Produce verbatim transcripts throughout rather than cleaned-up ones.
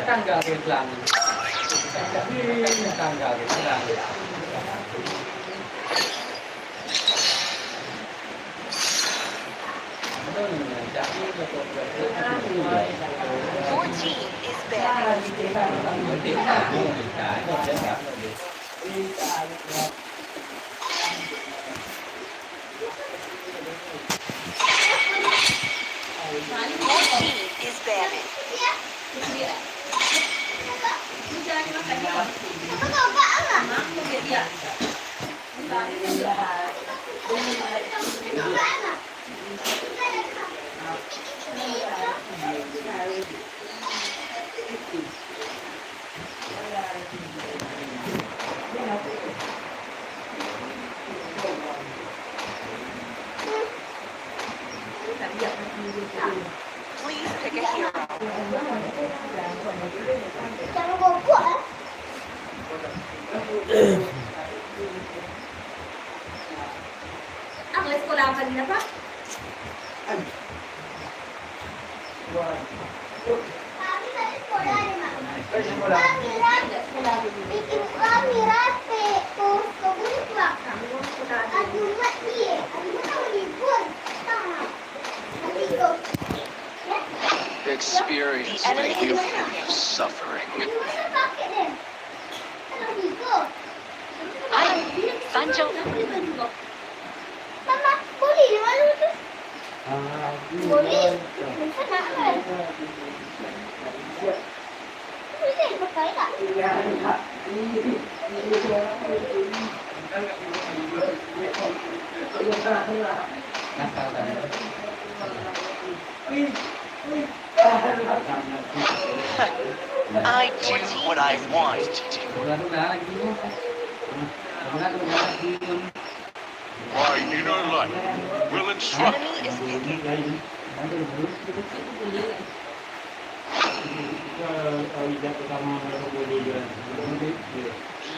Tangga ke Islam. Tangga ke Islam. Your team is banned. Your team is banned. Please pick a hero. Ang sekolah apa ni, apa? Experience may give you suffering. Ay, Sancho. Mama, boleh di mana tu? Boleh. Macam mana? Boleh pakai tak? I do what I want to do. My inner light will instruct me. Enemy is picking.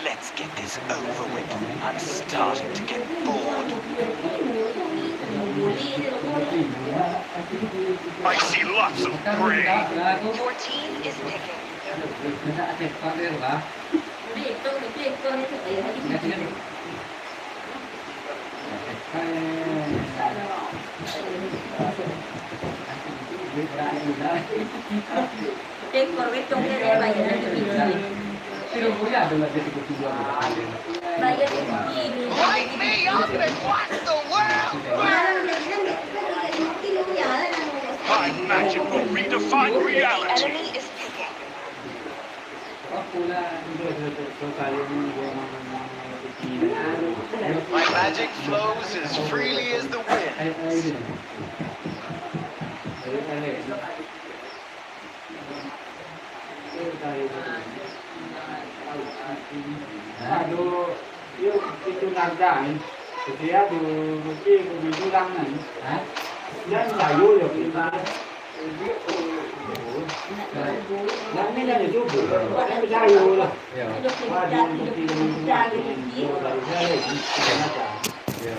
Let's get this over with. I'm starting to get bored. I see lots of gray. Your team is picking. Light me up and watch the world burn. My magic will redefine reality. Enemy is picking. My magic flows as freely as the wind. Aduh, yo, itu nada ni. Jadi, aduh, mesti kudu bilang ni. Hah? Dan sayo yo, kita. Yang ni dari subuh. Tapi sayo lah. Ya. Aduh, mesti kudu bilang ni. Yo, dari saya ni. Ya.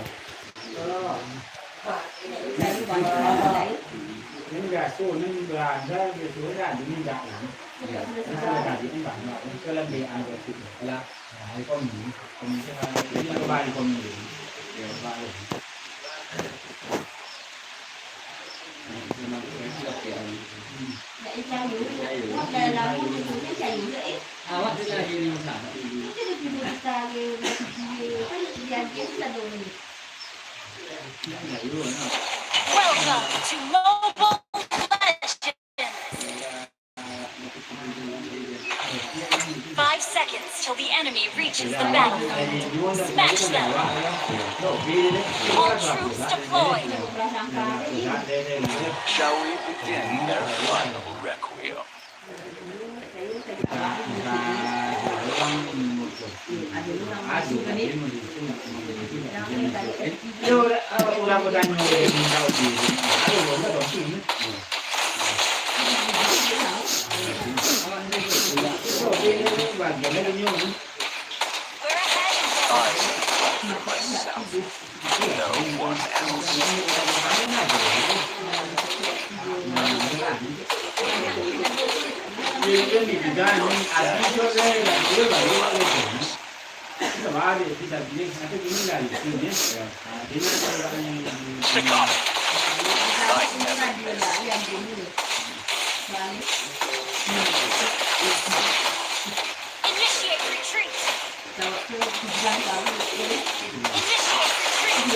Ini biaso, ini berada, biaso lah, ini dak lah. Ini dah tadi ni banyak, ini kalau B A berarti lah. Nah, ini komi, komi tu lah, ini baru baru komi. Ya, baru. Awak tu lagi ni, Ustaz. Welcome to Mobile Legends. Five seconds till the enemy reaches the battlefield. Smash them. All troops deployed. Shall we begin their final requiem? No one else. Staccato. Initiate retreat. Initiate retreat.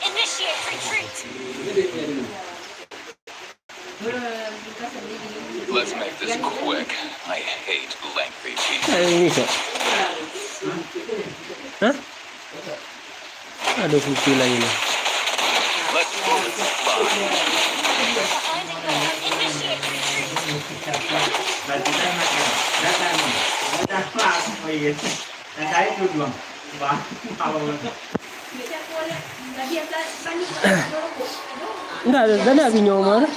Initiate retreat. Let's make this quick. I hate lengthy pieces. Hah? Aduh, kupi lain. Let's move. Ndak, ndak, ndak binyo mah.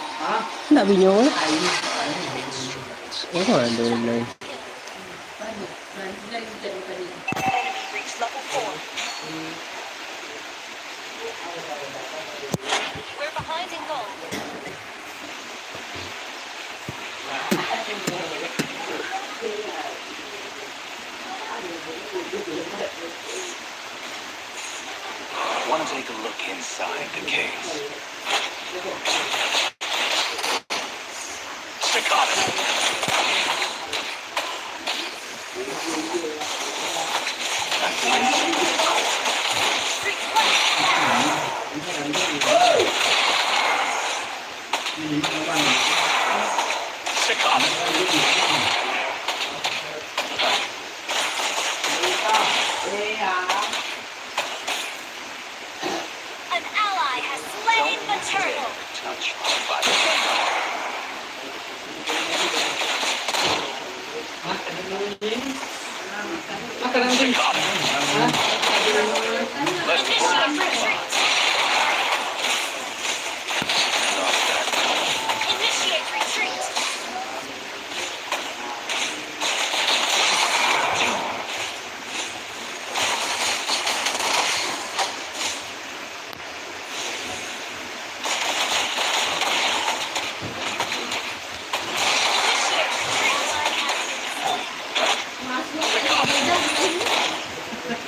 Ndak binyo mah. Oh, ada lain. Enemy reached level four. We're behind in gold. Want to take a look inside the case? Staccato. Staccato. An ally has slain the turtle. Touch by the sun. Initiate retreat. Initiate retreat.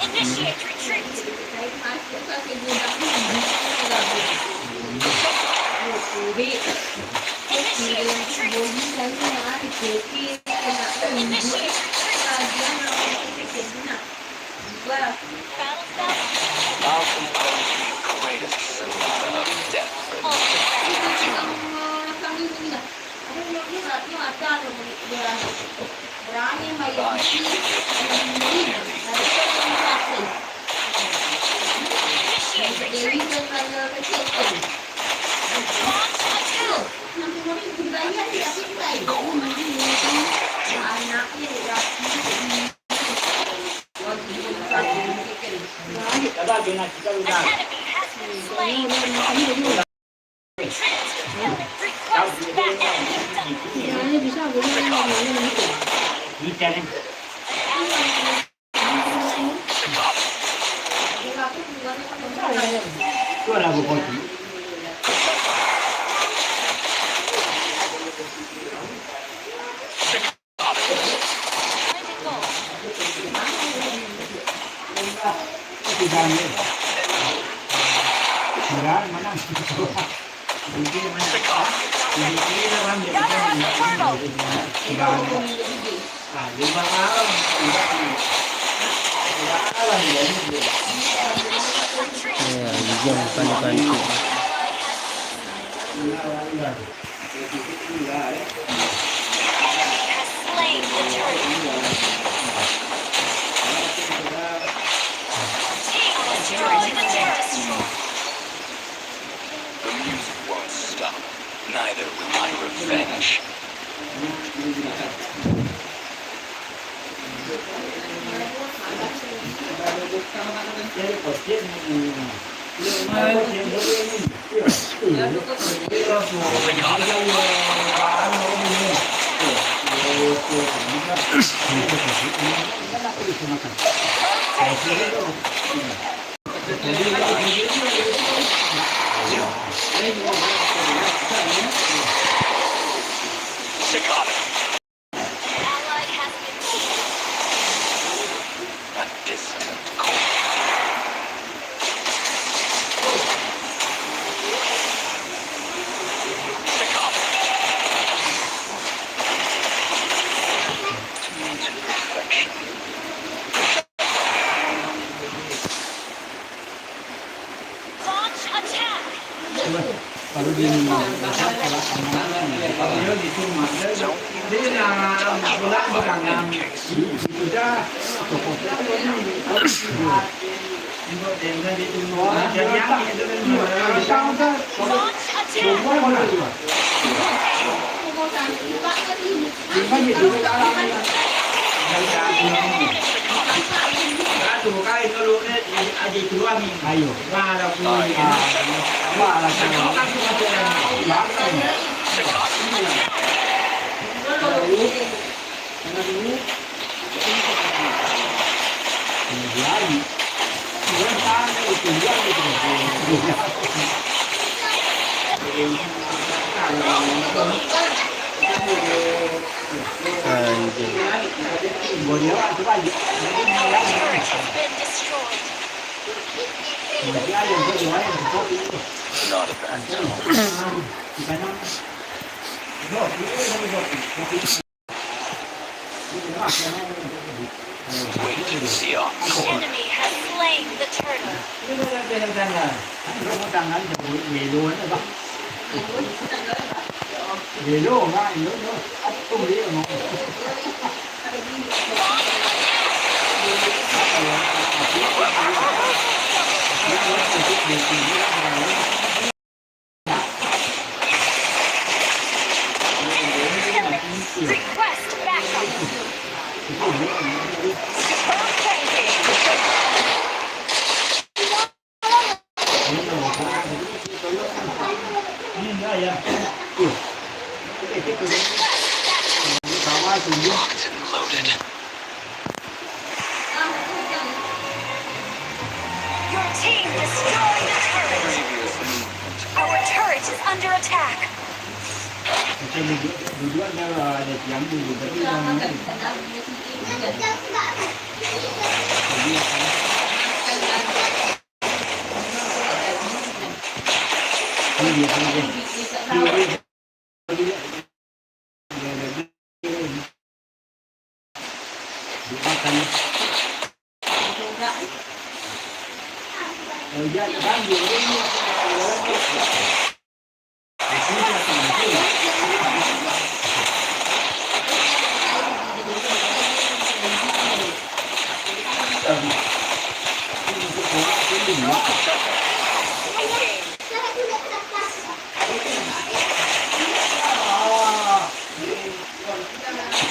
Initiate retreat. Initiate retreat. Battle spell. I'll compose the greatest sonata of death. Bind the guilty. Initiate retreat. Launch attack. An enemy has been slain. Retreat. Request backup. Ya, ujung paling cantik. Enemy has slain the turtle. Team destroyed the terrestrial. The music won't stop. Neither will my revenge. A dissonant chord. Launch attack! Launch attack! Anjing. Not a bad tone. Wait to see our The enemy has slain the turtle. Request backup. Stop tanking. Locked and loaded. Your team destroyed a turret. Our turret is under attack.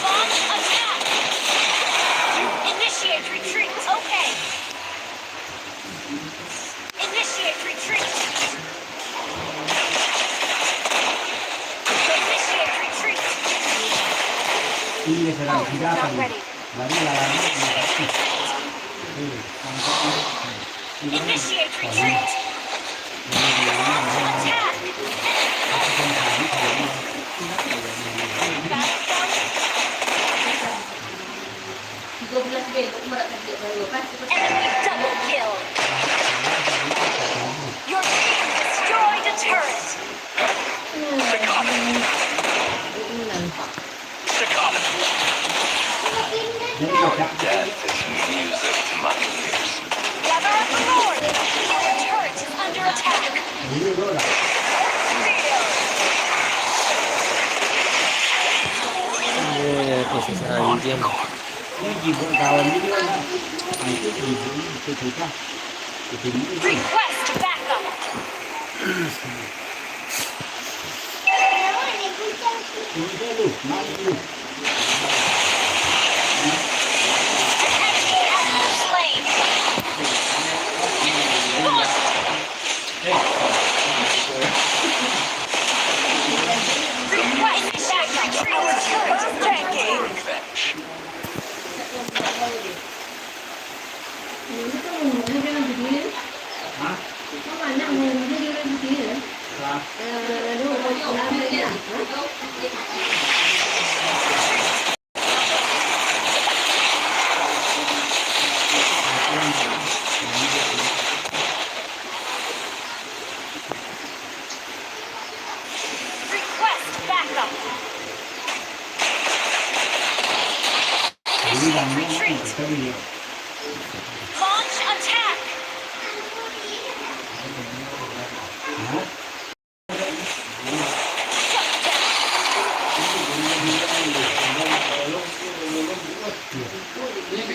Launch attack! Initiate retreat. Okay. Initiate retreat. Initiate retreat. All units not ready. Initiate retreat. Attack! Enemy double kill. Your team destroyed a turret. Death is music to my ears. Gather up the Lord. Our turret is under attack. Eh, posisi anjing. Request backup. Request backup. Our turret is tanking. Request backup. Initiate retreat. Launch attack. Shut down.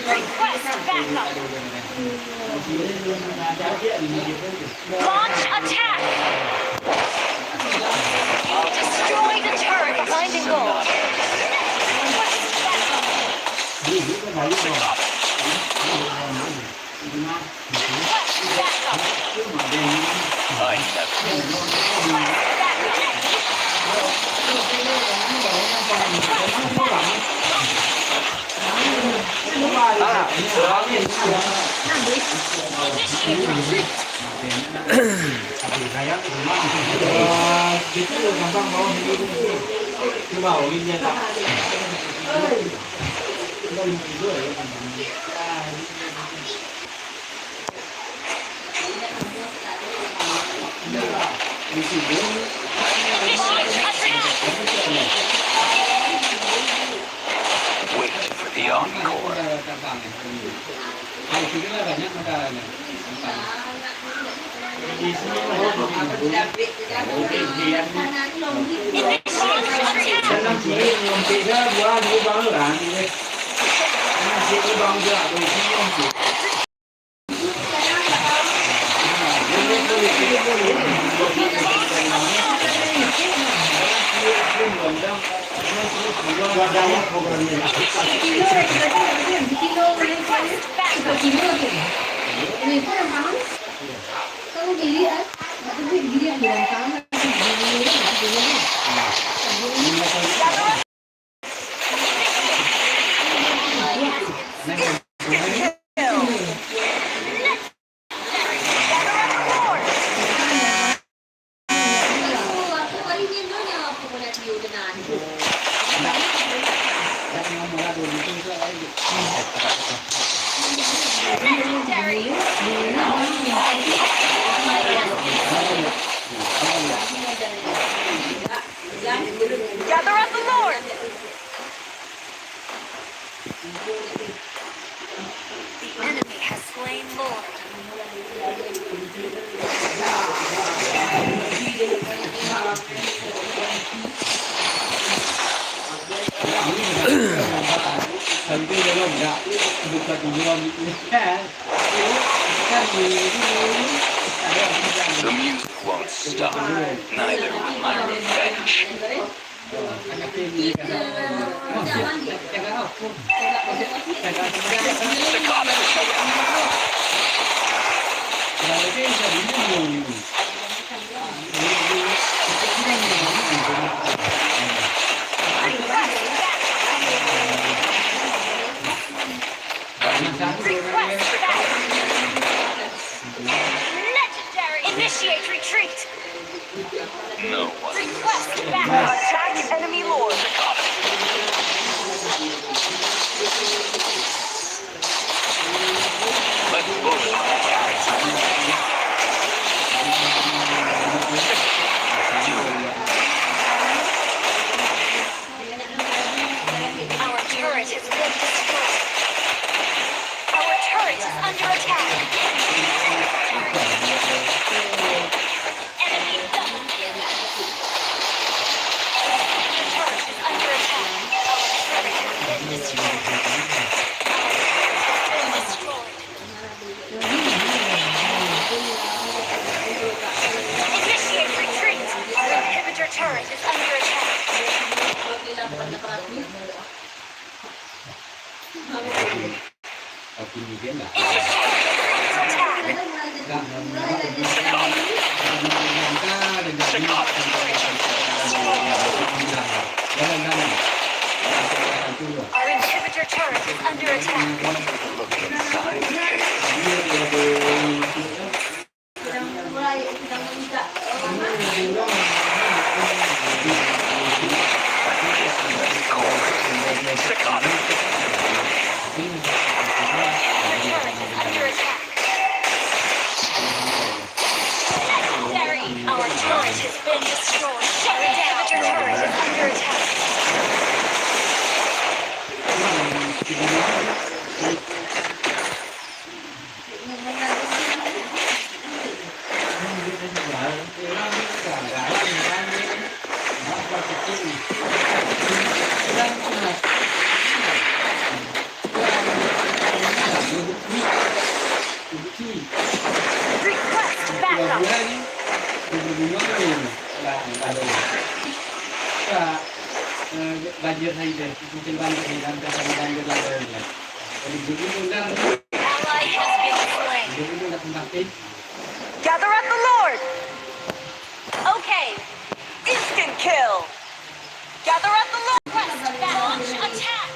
Request backup. Launch attack. Destroy the turret. Finding gold. Request backup. Request backup. Request backup. Initiate retreat. Initiate attack. Wait for the encore. Gather up the Lord! The enemy has slain Lord. The music won't stop, neither will my revenge. Request backup. Legendary. Initiate retreat. No one. Request backup. Attack enemy lord. Let's move. Our turret has been destroyed. Our turret is under attack. Enemy double kill. Your turret is under attack. Our turret has been destroyed. Our turret has been destroyed. Initiate retreat. Our inhibitor turret is under attack. Initiate retreat attack. Our inhibitor turret is under attack. Look inside. Destroyed. Shut it down. Ravager turret is under attack. Request backup. Banjir sajo, mungkin banjir sajo, banjir sajo. Ally has been slain. Gather up the Lord. Okay. Instant kill. Gather up the Lord. Request back. Launch attack.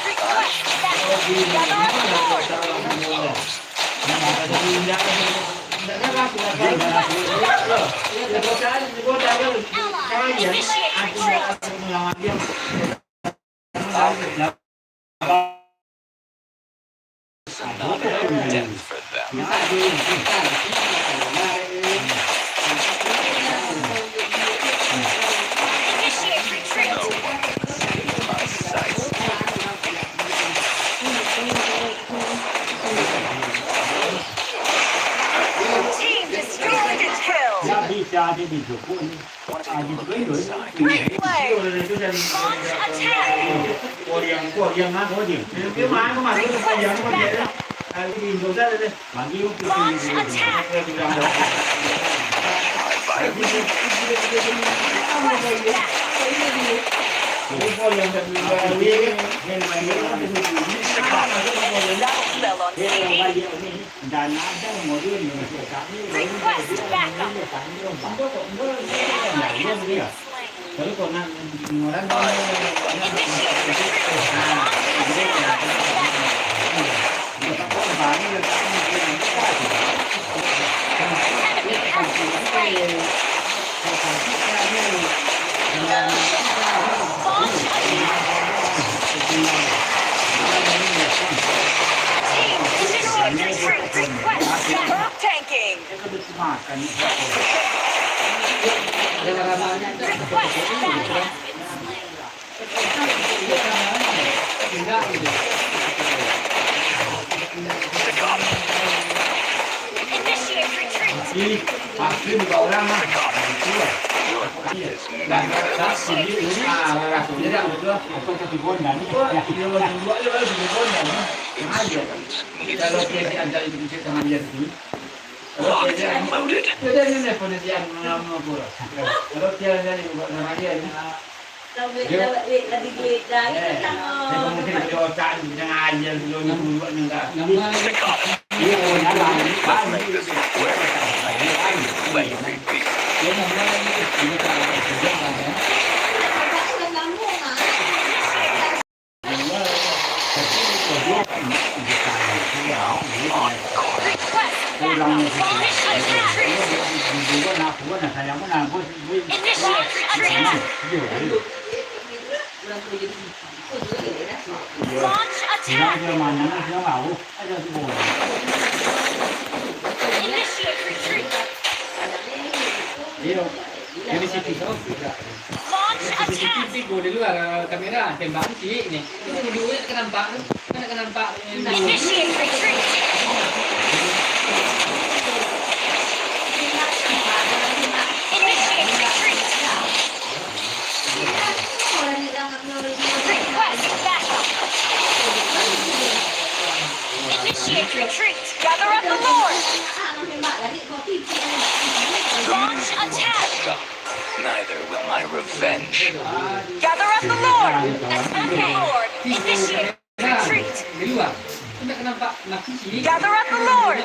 Request back. Gather up the Lord. Ally, initiate retreat. Another death for them. Initiate retreat. No one escapes my sight. Blue team destroyed and killed. Great play. Launch attack. Request backup. Launch attack. Battle spell on C D. Request backup. Ally has been slain. Initiate retreat. Enemy has been slain. Launch attack. Team destroyed your turret. Request backup. Tanking. Request backup. Initiate retreat. Initiate retreat. Locked and loaded. Let's make this quick. Let me be peace. Request backup. Launch attack. Initiate retreat. Launch attack. Initiate retreat. Launch attack. Tigo di luar, eh, kamera, tembak ciek ni. Itu dua nak nampak tu. Kan nak nampak. Initiate retreat. Initiate retreat. Request backup. Initiate retreat. Gather up the Lord. Launch attack. Neither will my revenge. Gather up the Lord. Attack the Lord. Initiate retreat. Gather up the Lord.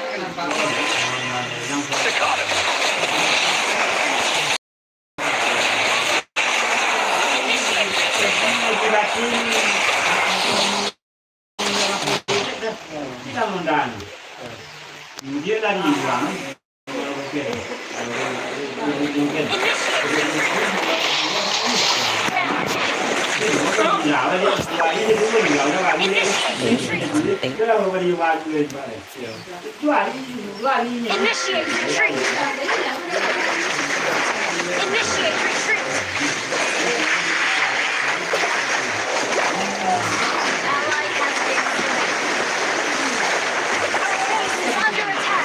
Dia lari pulang. Initiate retreat. Initiate retreat. Ally has been slain. Our base is under attack.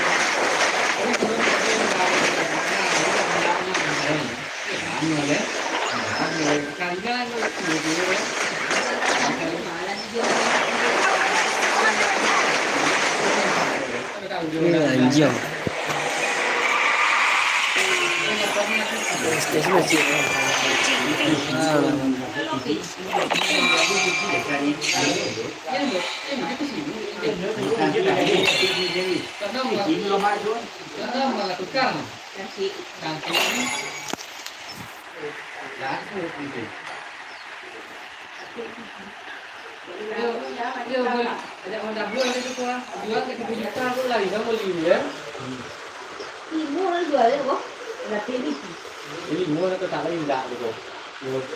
Anjing. Iyo, iyo, bali. Ajak mandabua tadi tu, ah. Jual ka tigo juta tu lah, bisa bali, yo. Limo lah jual, yo, boh. Berarti ni. Limo lah tu, tak lain dak tu, boh.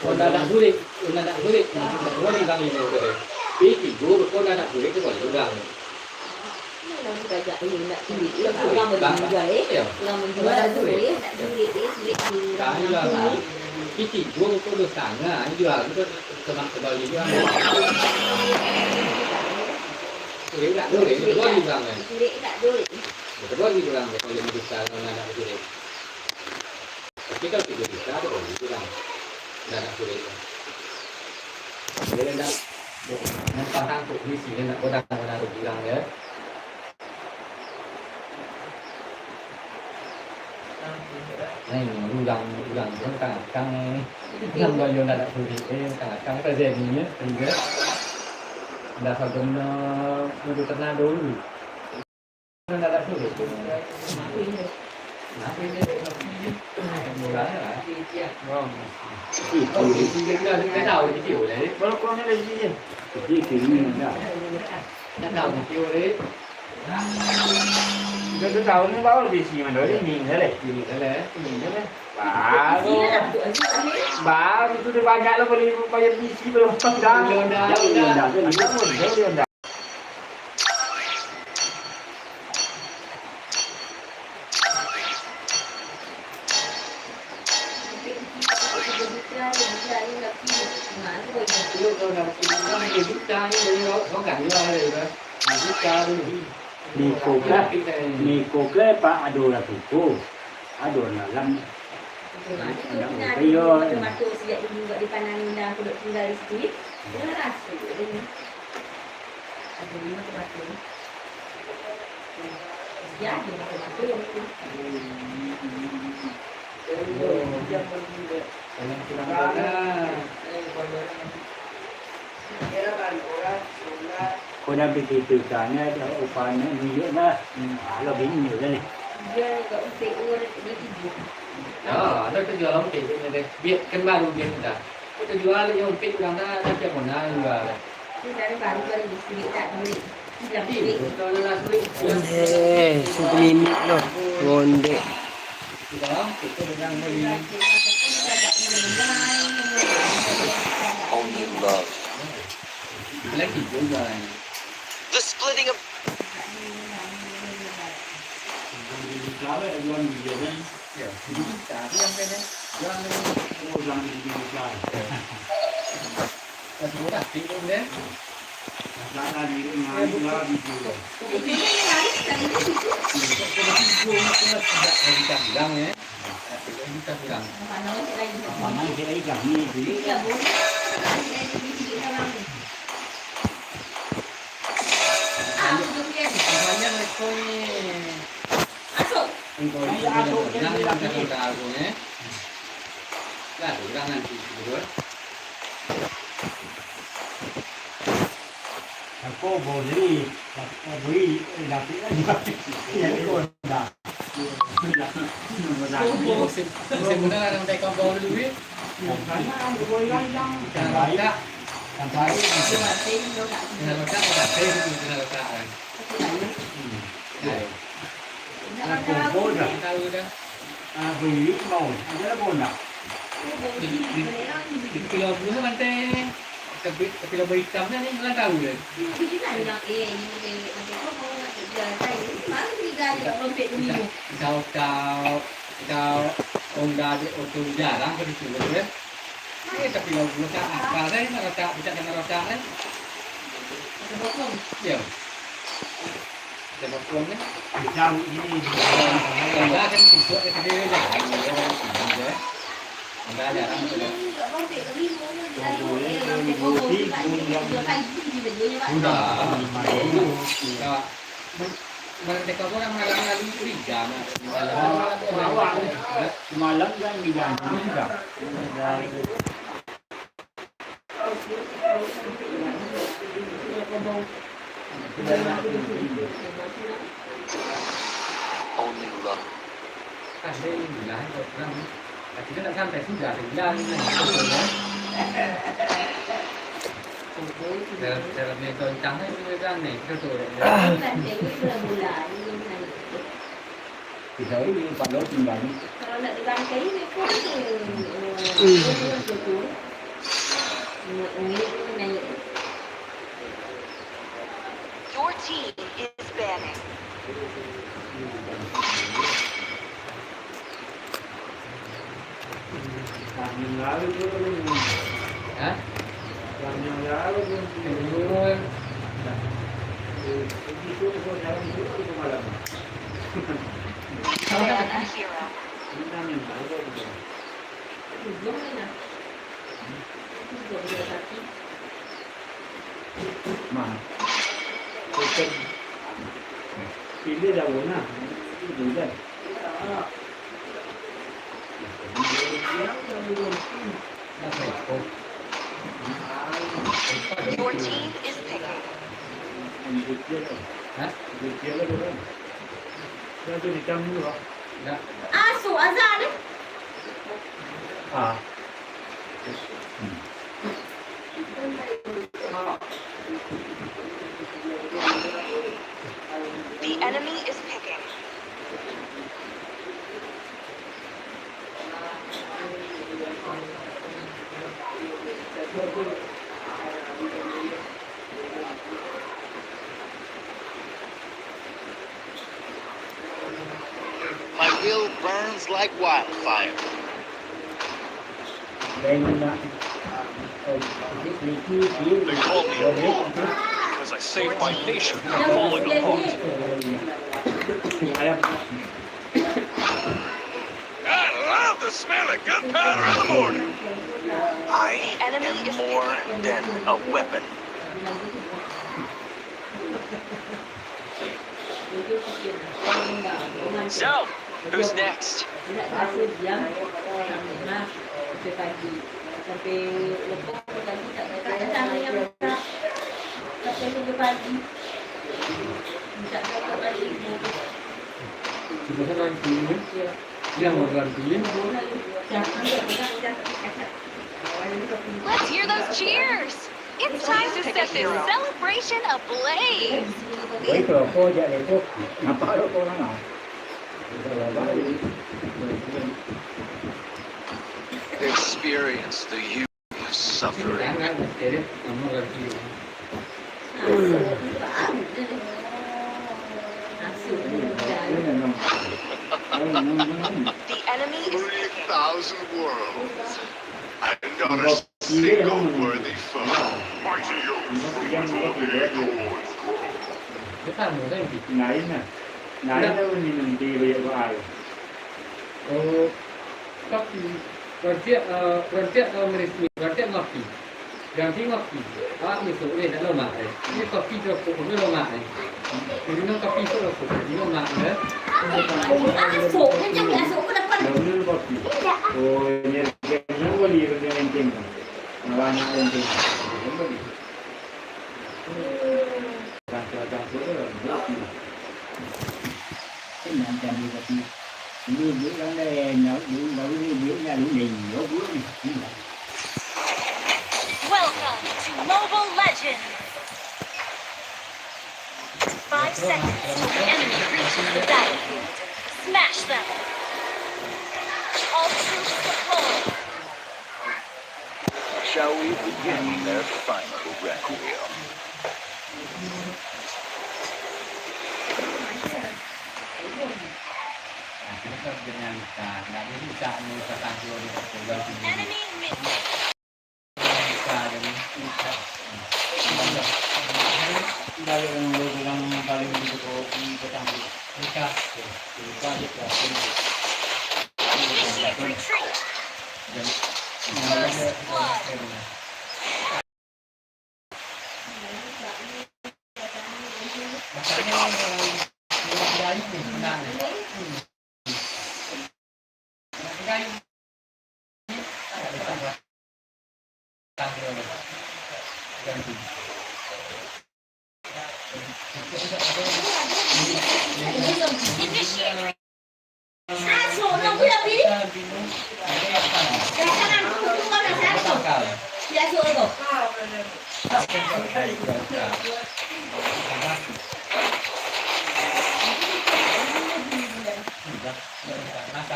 Kok ndak, ndak sulik, kok ndak, ndak sulik, ndak sulik urang limo tu, deh. Tapi tigo, kok ndak, ndak sulik tu, bali urang. Iyo. Urang manjual, eh. Urang manjual tu, eh, nak duit, eh, duit di urang kampung, eh. Tapi tigo ko duo satangah, jual tu ka bali jual. Sulik nak duit, sulik nak duit. Betul urang, kalau duit. Tapi kalau tigo juta tu, kalau urang. Ndak, ndak sulik. Jadi, ndak, ndak pasang tu, misi, ndak godang, godang tu, urang, yo. Nah, ini urang, urang tu kan, kan, urang tu yo ndak, ndak sulik, eh, kan, kan, kan, jadi, yo, sehingga ndak saguno, kudu tenang dulu. Baru, baru tu dia banyak lah bali bayar bisi belum. Belum, dah. Belum, dah. Niko ke, niko ke, Pak, ado lah suko. Ado lah lam. Itu lah. Itu anak pun muda, ado iyo. Mato-mato sejak dulu, buat di Panang Indah, aku dok tinggal di situ. Dia rasa dia ni. Ado lima tempat tu. Jadi, macam-macam yang tu. Kau dah begitu, tanya, upahnya miliak lah. Hmm, kalau bini juga ni. Dia agak umpik, dia tidur. Ya, ada kerja lah umpik tu, dia. Biak kan baru biak dah. Kau terjual je umpik urang dah, tapi yang mana juga. Ini dari baru, baru sedikit tak duit. Tidak duit. Eh, satu minit lah. Ngondek. Alhamdulillah. The splitting of Ako boleh, tapi, eh, dapik lah. Jadi, kau dah. Musim, musim muda lah, nanti kau bawa duit. Yang sana, boleh lah, yang. Yang baik. Yang baik. Yang baik, yang baik, yang baik. Hmm. Ya. Ako boleh. Tahu dah. Ah, beli mau. Ada lah, boleh. Di, di, di Pulau Bulu tu pantai. Tapi, tapi laba itam kan ni, lah tahu kan? Bisa, bisa, bisa Honda di oto jarang ke situ kan? Eh, tapi laba letak apa saya nak letak, bisa kena letak kan? Iya. Bisa potong kan? Bisa ini. Honda kan siswa ke sendiri lah. Honda jarang tu lah. Sudah. Sudah. Mereka orang malam lalu curiga, nah. Malam, malam, malam. Malam kan di Bandung juga. Only love. Kita nak sampai sudah, kita bilang ni, kan? Dalam, dalam ni, goncang ni, kita bilang ni, kita tu. Kita ini palo tinggal ni. Kalau nak dibantai, ni pun tu, eh, tu, tu, tu. Ni, ni, ni, ni. Your team is banning. Hah? Salah. Be a hero. Nah, pilih dah, nah. Itu dah. Your team is picking. Hah? Asuh azan eh. Ah. The enemy is picking. My will burns like wildfire. They call me a hero because I saved my nation from falling apart. I love the smell of gunpowder in the morning. I am more than a weapon. So, who's next? Let's hear those cheers! It's time to set this celebration ablaze! Experience the human suffering. The enemy is three thousand worlds, and not a single worthy foe. Mighty oaks, beautiful acorns grow. Lain lah. Lain lah minum teh banyak buah. Oh, kopi. Berarti, eh, berarti, eh, meresmi. Berarti ngopi. Ganti ngopi. Awak misuk ni, tak lomak eh. Ini kopi cukup, ini lomak eh. Jadi no kopi tu cukup, ini lomak eh. Masuk, macam masuk ke depan. Lalu kopi. Oh, ini dia boleh beli lenteng. Banyak lenteng. Boleh. Senang kan dia tapi. Dulu duit kan dah nyaut dulu, baru ni duit nak dulu dah iyo duit ni. Welcome to Mobile Legends! Five seconds till the enemy reaches the battlefield. Smash them! All troops deployed! Shall we begin their final requiem?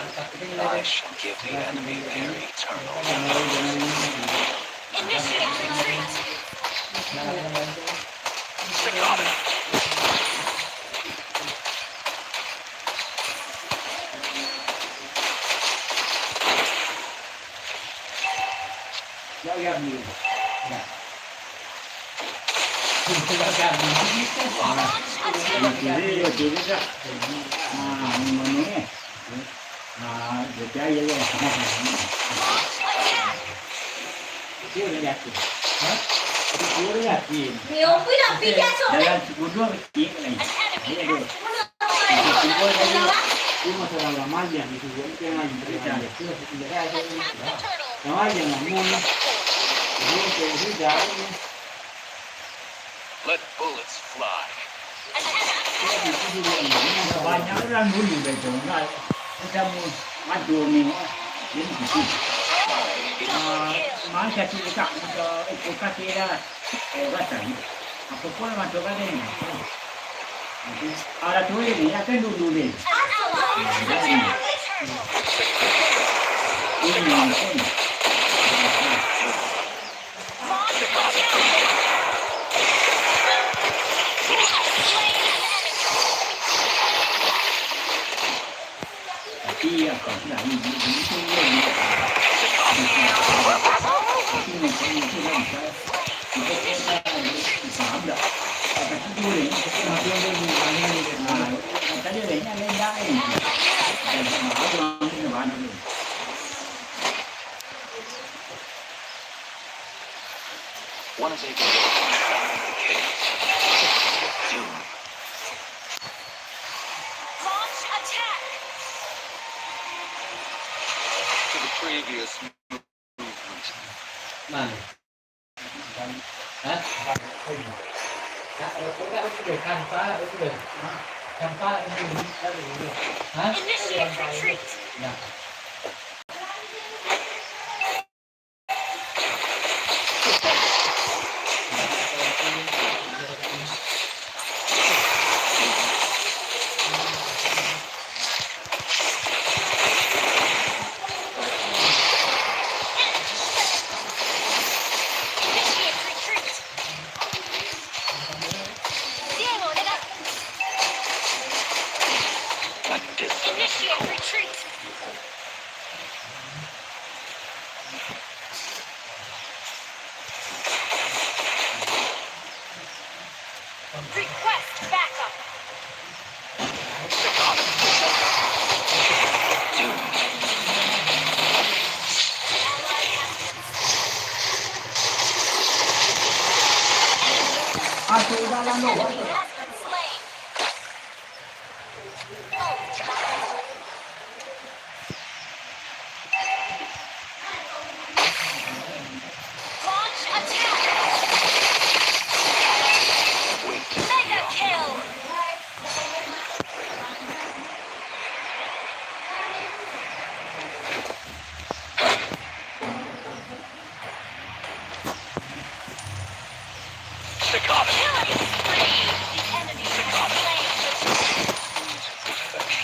Initiate retreat. I shall give the enemy their eternal. Initiate retreat. Sakata. Let bullets fly. Banyak urang dulu dah tu, enggak. Macam madu ni, ah. Jadi gitu. Ah, mai satu dekat, macam, eh, dekat dia dah. Eh, batang. Apa pun masuk kan ni. Ada tu ni, ya kan dulu ni. Ini, ini. One is able to. Launch attack. To the previous movement. Mana? Hah? Hah? Hah? Initiate retreat. Nah. Initiate retreat. Initiate retreat. Request backup. Launch attack! Mega kill! Killing spree! The enemy has slain the dragon.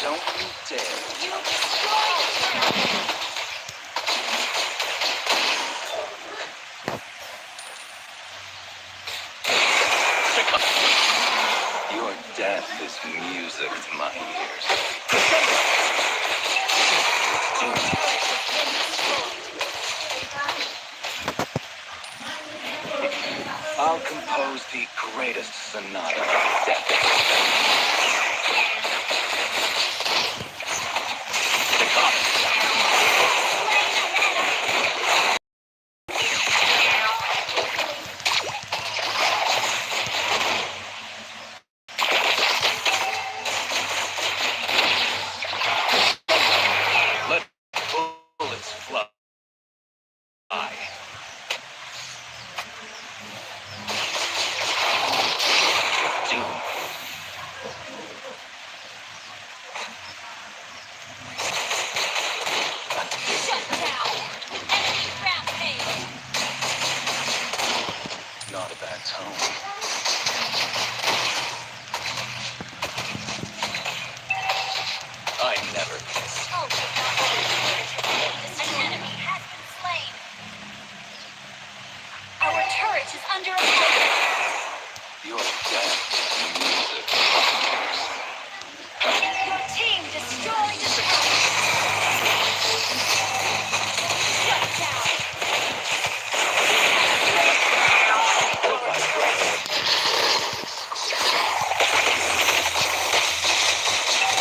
Don't you dare. You destroyed the dragon. Your death is music to my ears. I'll compose the greatest sonata of death. Let bullets fly. Doom. Shut down. Enemy rampage. Not a bad tone. I never miss. An enemy has been slain. Our turret is under attack. Your death is music. Your team destroyed a turret. Shut down.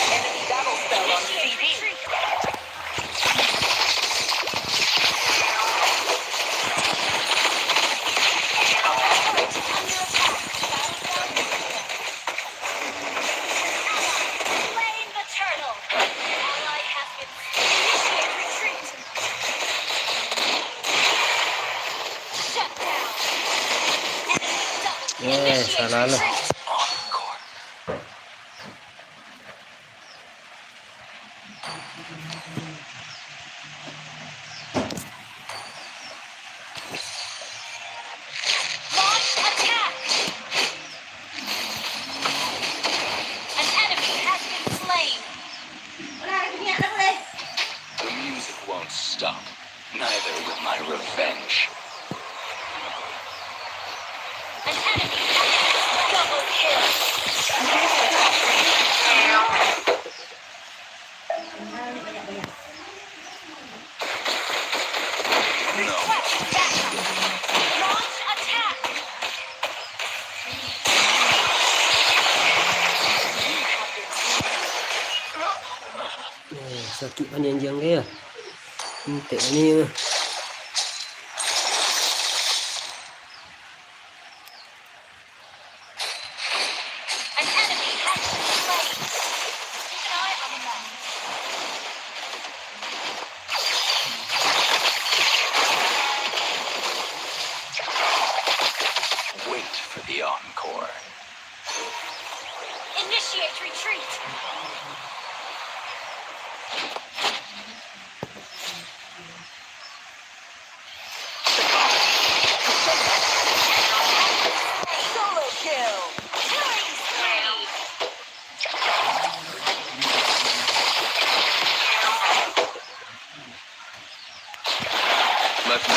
Enemy battle spell on C D. Eh, salah lah. Launch attack! An enemy has been slain. The music won't stop. Neither will my revenge. An enemy has been slain. Double kill. Eh, sakik paniang anjiang dia. Entek ni. An enemy has been slain. Keep an eye on the map. Wait for the encore. Initiate retreat. Solo kill. Killing spree. Let me.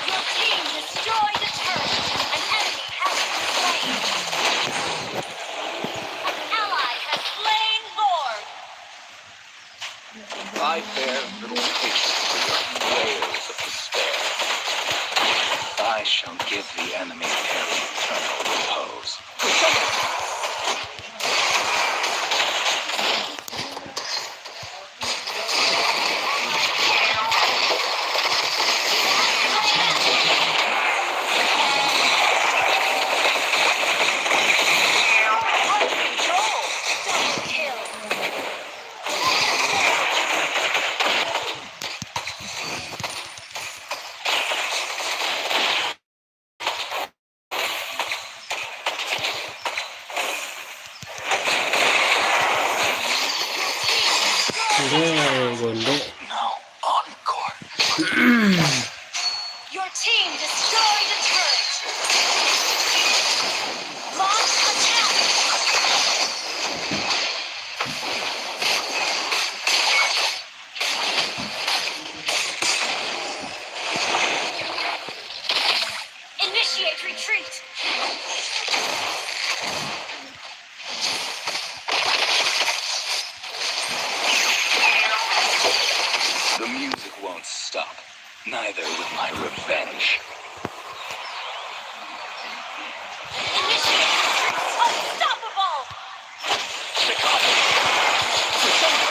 Your team destroyed a turret. An enemy has been slain. An ally has slain Lord. I bear little patience for your wails of despair. I shall give the enemy their eternal repose. Gondok. Your team destroyed a turret. Launch attack. Initiate retreat. The music won't stop. Neither will my revenge. Initiate retreat. Unstoppable. Staccato. Crescendo.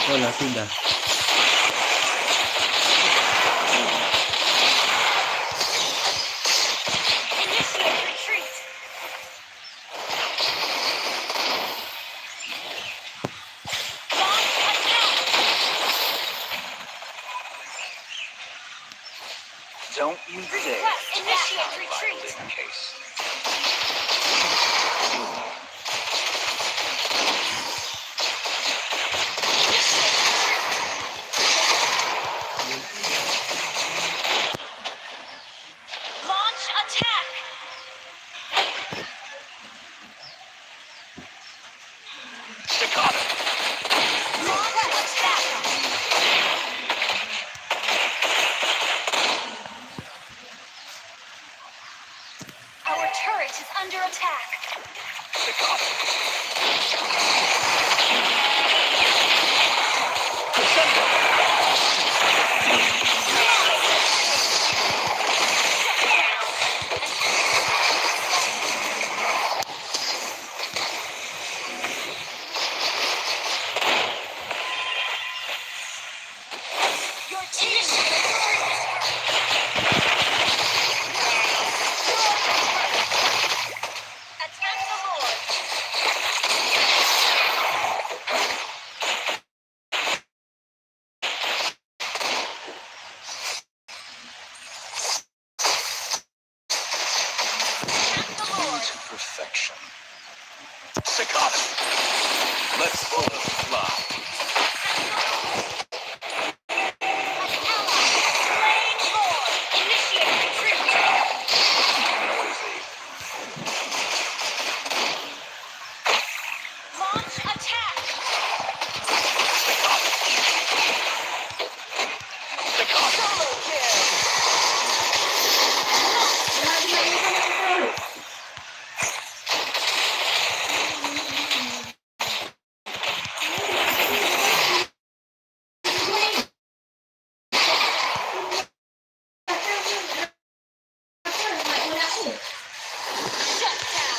Oh, lah sudah. Initiate retreat. Launch attack. Don't you dare. Request initiate retreat. Launch attack. Staccato. Our turret is under attack. Staccato. Crescendo. Your team. Attack the Lord. Attack the Lord. To perfection. Staccato. Let's all fly. An ally has slain Lord. Initiate retreat. Noisy. Launch attack. Solo kill. Shut down.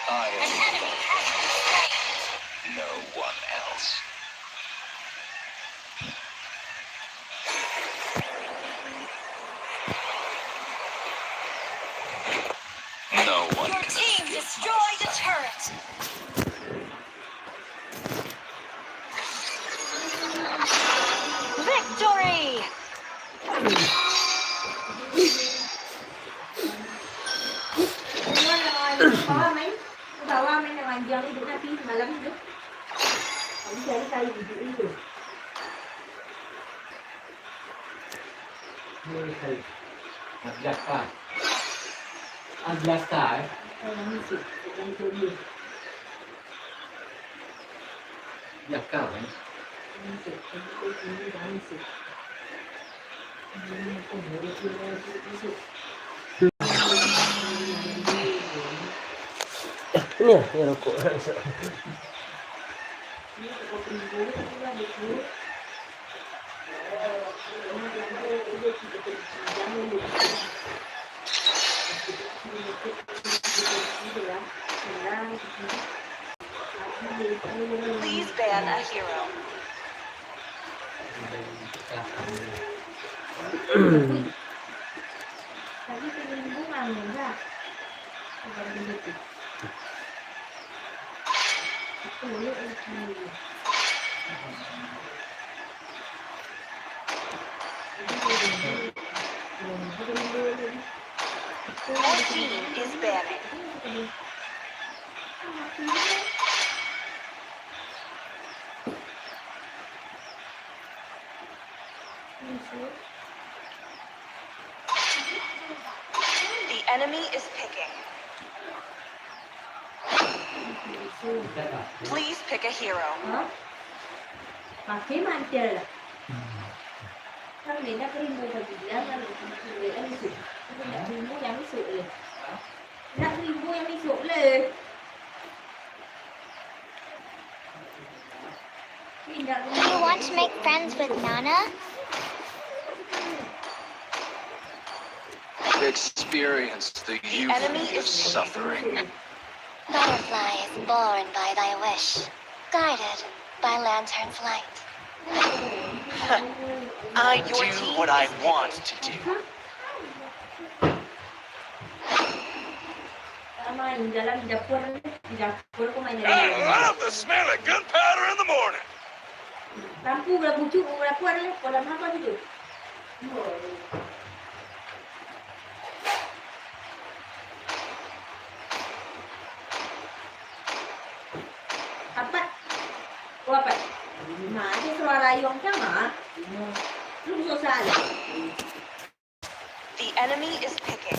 I am. An enemy has been slain. No one else. No one can escape my sight. Your team destroyed a turret. Victory! Ke bawah main, ke bawah main yang ranjang tu, duduk nanti malam tu. Tadi cari kayu duduk tu. Ni kayu. Nak biasa. Ah, biasa, eh. Biasa, eh. Ni lah, ni rokok. Please ban a hero. Your team is banning. The enemy is picking. Please pick a hero. Pakai mantel lah. Kan beda keribu bagi dia, kan beda isuak. Beda keribu yang isuak le. Beda keribu yang isuak le. Do you want to make friends with Nana? Experience the youth of suffering. Butterfly is born by thy wish, guided by lantern's light. I do what I want to do. Sama, di dalam, di dapur, di dapur kau main. I love the smell of gunpowder in the morning. Lampu lah bucuk, lampu ada lah, kolam apa gitu? Apat. Oh, apat. Nah, itu suara rayong sama. Lu susah. The enemy is picking.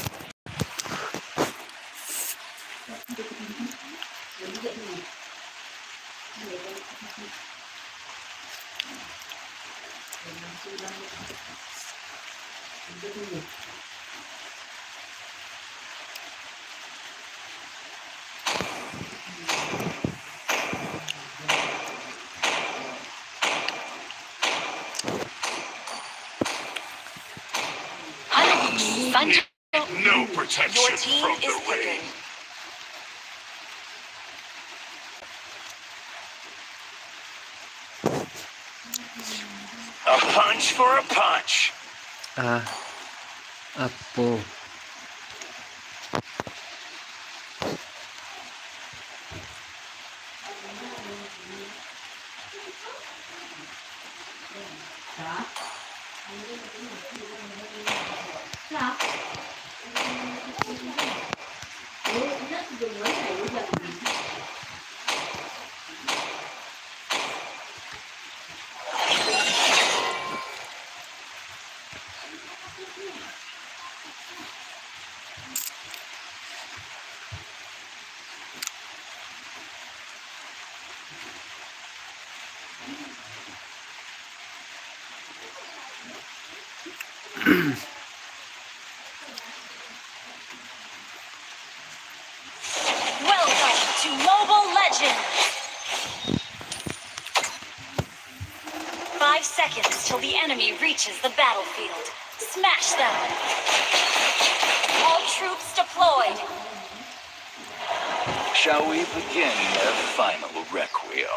No protection. Your team from the is rain. Picking. A punch for a punch. Ah, apo? Welcome to Mobile Legends! Five seconds till the enemy reaches the battlefield. Smash them! All troops deployed! Shall we begin their final requiem?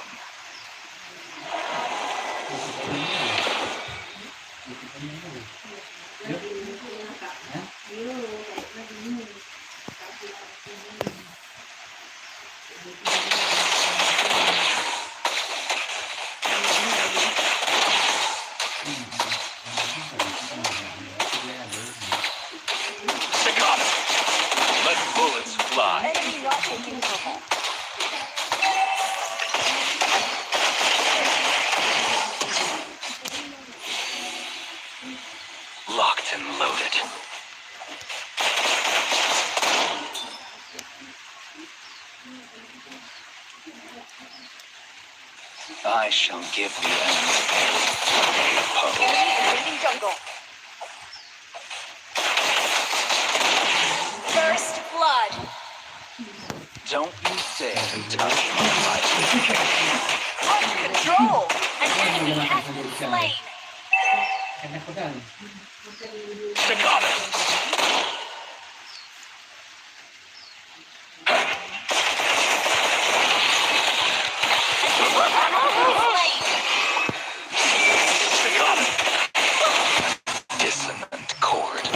Staccato! Let bullets fly! Enemy not taking purple. Locked and loaded. I shall give the enemy a puzzle. Enemy invading jungle. First blood. Don't you dare touch my life. Out of control. An enemy has been slain. Staccato! Dissonant chord. I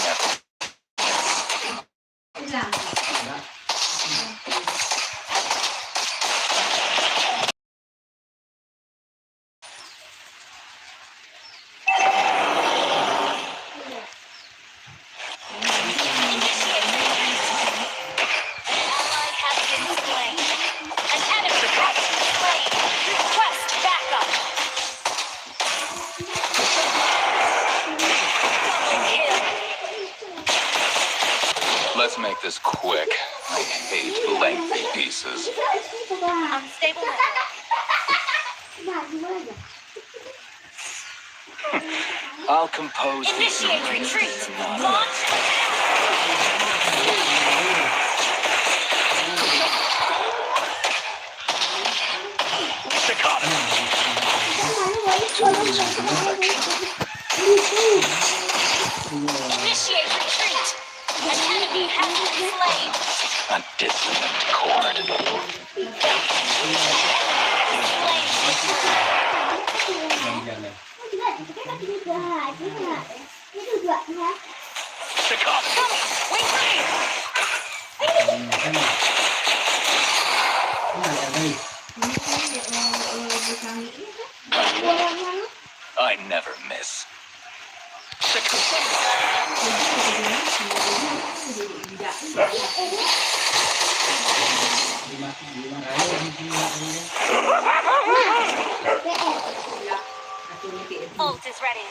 never Let's make this quick. I hate lengthy pieces. Unstable network. I'll compose the Initiate retreat. Launch attack. Staccato. Initiate retreat. An enemy has been slain. A dissonant chord. Enemy has been slain. Staccato. Coming. Wing three. I never miss. Ult is ready.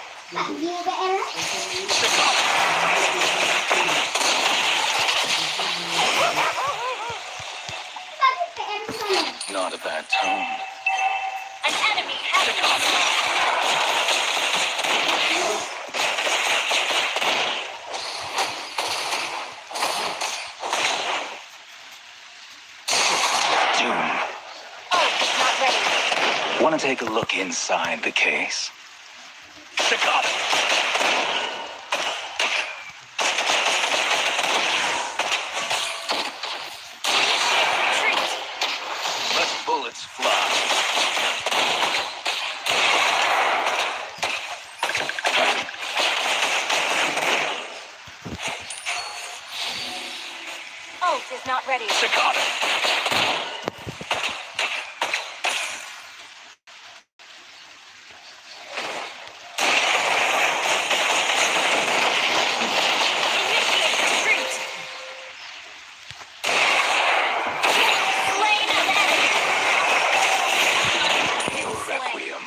Not a bad tone. An enemy has been slain. Doom. Ult is not ready. Want to take a look inside the case? Staccato. Retreat. Let bullets fly. Ult is not ready. Staccato. Initiate retreat. Slain an enemy. Requiem.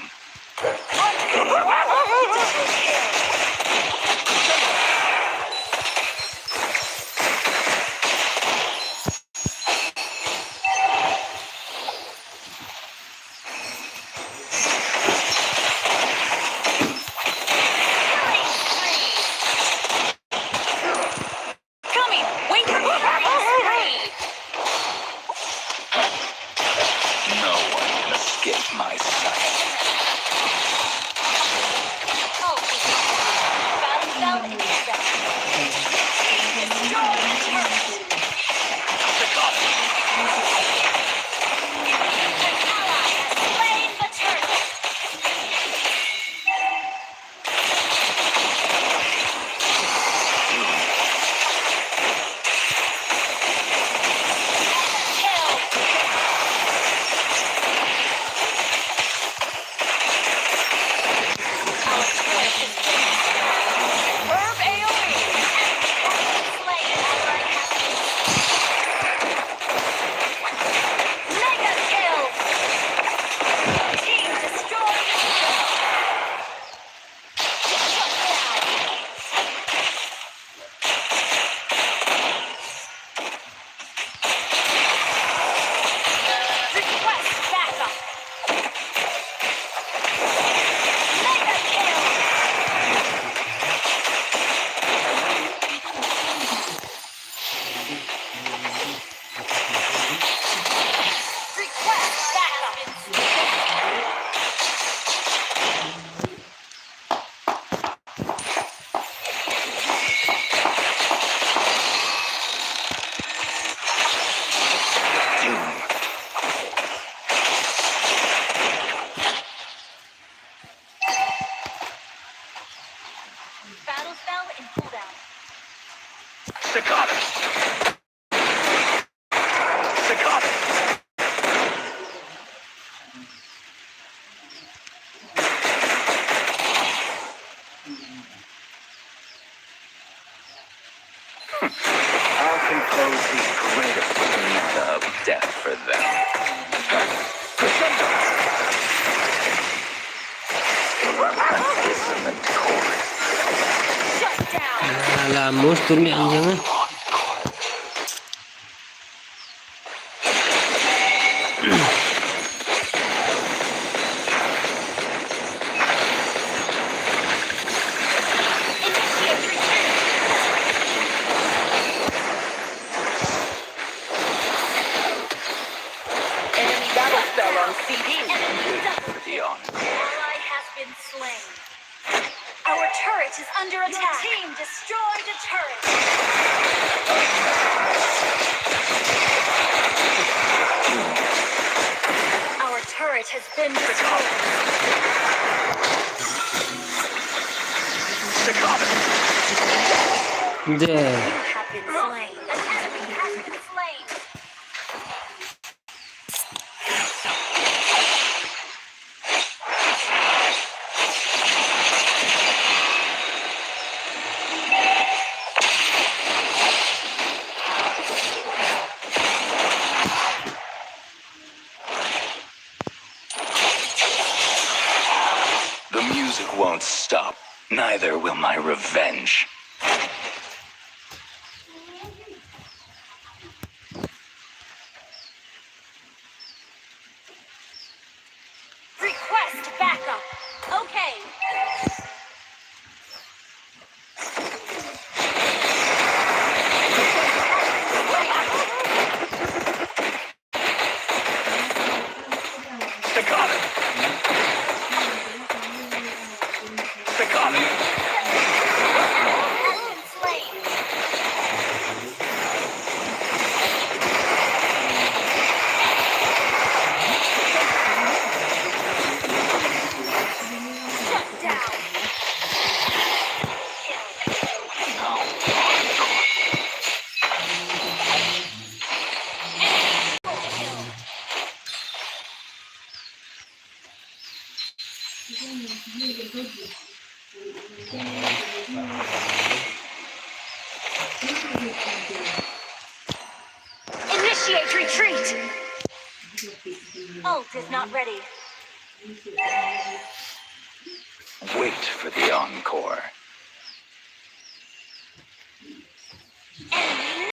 Coming! Wing three! No one can escape my sight. Battle fell in the dust. Destroy the turret. An ally has slain the turret. Mega kill! Team destroyed. Request backup. Mega kill. Request backup. Battle fell in cooldown. Staccato. Staccato. I'll compose the greatest sonata of death for them. Crescendo. An instrument chord. Shut down. Alah, monster ni anjing, eh. Our turret is under attack. Your team destroyed a turret. Our turret has been destroyed. Damn. You have been slain. An enemy has been slain. The music won't stop. Neither will my revenge. Request backup. Okay. Initiate retreat. Ult is not ready. Wait for the encore.